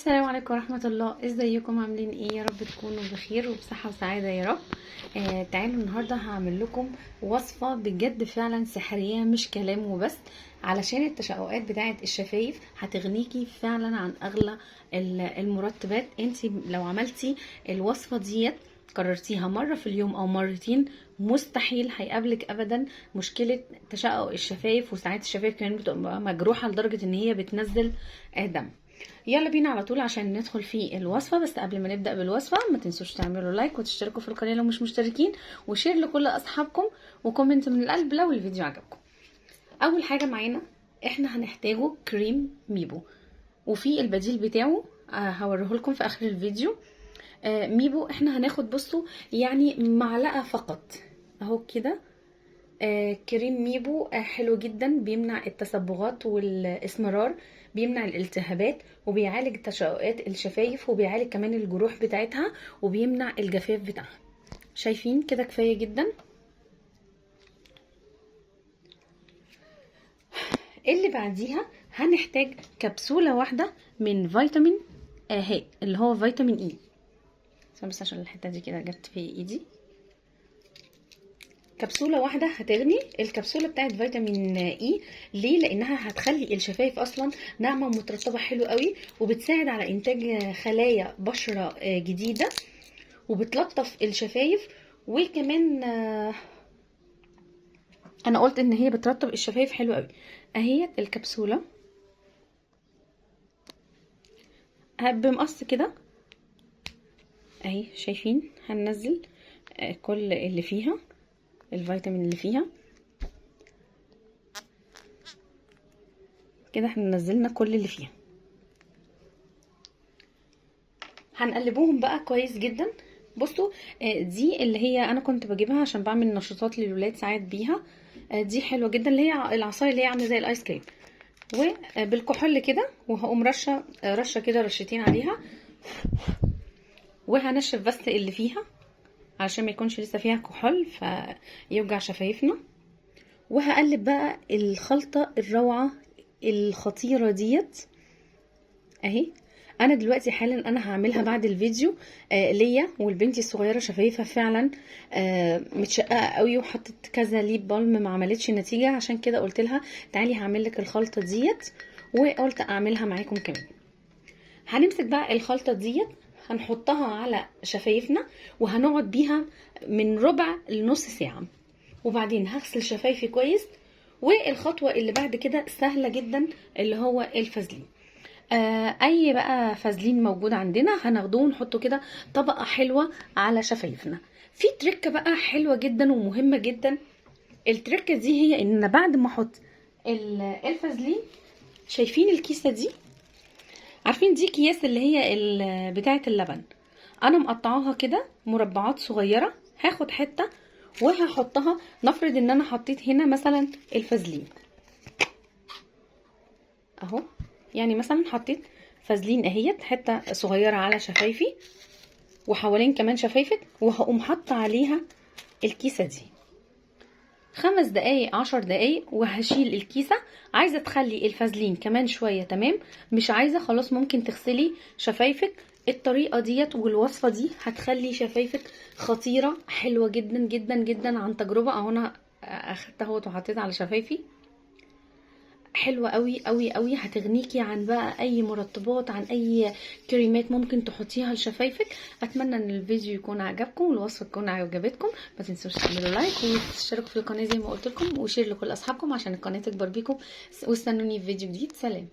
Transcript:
السلام عليكم ورحمة الله. ازيكم؟ عاملين ايه؟ يا رب تكونوا بخير وبصحة وسعادة يا رب. تعالوا النهاردة هعمل لكم وصفة بجد فعلا سحرية، مش كلام وبس، علشان التشققات بتاعة الشفايف هتغنيكي فعلا عن اغلى المرطبات. انت لو عملتي الوصفة ديت كررتيها مرة في اليوم او مرتين، مستحيل هيقابلك ابدا مشكلة تشقق الشفايف. وساعات الشفايف كمان بتبقى مجروحة لدرجة ان هي بتنزل دم. يلا بينا على طول عشان ندخل في الوصفة. بس قبل ما نبدأ بالوصفة ما تنسوش تعملوا like وتشتركوا في القناة لو مش مشتركين، و share لكل اصحابكم، و comment من القلب لو الفيديو عجبكم. اول حاجة معانا احنا هنحتاجه كريم ميبو، وفي البديل بتاعه هوريه لكم في اخر الفيديو. ميبو احنا هناخد، بصوا يعني معلقة فقط اهو كده. كريم ميبو حلو جدا، بيمنع التصبغات والاسمرار، بيمنع الالتهابات، وبيعالج تشققات الشفايف، وبيعالج كمان الجروح بتاعتها، وبيمنع الجفاف بتاعها. شايفين كده؟ كفاية جدا. اللي بعديها هنحتاج كبسولة واحدة من فيتامين اهي اللي هو فيتامين E. بس عشان الحتة دي كده جت في ايدي. كبسولة واحدة هتغني الكبسولة بتاعت فيتامين E. ليه؟ لانها هتخلي الشفايف اصلا ناعمة ومترطبه حلو قوي، وبتساعد على انتاج خلايا بشره جديدة، وبتلطف الشفايف. وكمان انا قلت ان هي بترطب الشفايف حلو قوي. اهي الكبسولة بمقص كده اهي، شايفين؟ هننزل كل اللي فيها، الفيتامين اللي فيها كده. احنا نزلنا كل اللي فيها. هنقلبوهم بقى كويس جدا. بصوا دي اللي هي انا كنت بجيبها عشان بعمل نشاطات للولاد ساعات بيها. دي حلوة جدا، اللي هي العصاية اللي هي عامله زي الايس كريم، وبالكحول كده. وهقوم رشه رشه كده، رشتين عليها، وهنشف بس اللي فيها علشان ما يكونش لسه فيها كحول فيوجع شفايفنا. وهقلب بقى الخلطة الروعة الخطيرة ديت اهي. انا دلوقتي حالا انا هعملها بعد الفيديو ليا والبنتي الصغيرة، شفايفها فعلا متشققة قوي، وحطت كذا ليب بالم ما عملتش نتيجة، عشان كده قلت لها تعالي هعمل لك الخلطة ديت، وقلت اعملها معاكم كمان. هنمسك بقى الخلطة ديت هنحطها على شفايفنا، وهنقعد بيها من ربع لنص ساعة، وبعدين هغسل شفايفي كويس. والخطوة اللي بعد كده سهلة جدا، اللي هو الفازلين. اي بقى فازلين موجود عندنا هناخده ونحطه كده طبقة حلوة على شفايفنا. في تريكة بقى حلوة جدا ومهمة جدا. التريكة دي هي ان بعد ما احط الفازلين، شايفين الكيسة دي؟ عارفين دي اكياس اللي هي بتاعه اللبن، انا مقطعاها كده مربعات صغيرة. هاخد حتة وهحطها. نفرض ان انا حطيت هنا مثلا الفازلين اهو، يعني مثلا حطيت فازلين اهيت حتة صغيرة على شفايفي وحوالين كمان شفايفك، وهقوم حاطه عليها الكيسة دي 5 دقايق 10 دقايق، وهشيل الكيسة. عايزه تخلي الفازلين كمان شوية تمام، مش عايزه خلاص ممكن تغسلي شفايفك. الطريقة ديت والوصفه دي هتخلي شفايفك خطيرة حلوة جدا جدا جدا عن تجربه. اهو انا اخدتها اهوت وحطيتها على شفايفي، حلوة قوي قوي قوي. هتغنيكي عن بقى اي مرطبات، عن اي كريمات ممكن تحطيها لشفايفك. اتمنى ان الفيديو يكون عجبكم والوصفه تكون عجبتكم. ما تنسوش تعملوا like وتشتركوا في القناة زي ما قلت لكم، و share لكل اصحابكم عشان القناة تكبر بيكم. واستنوني في فيديو جديد. سلام.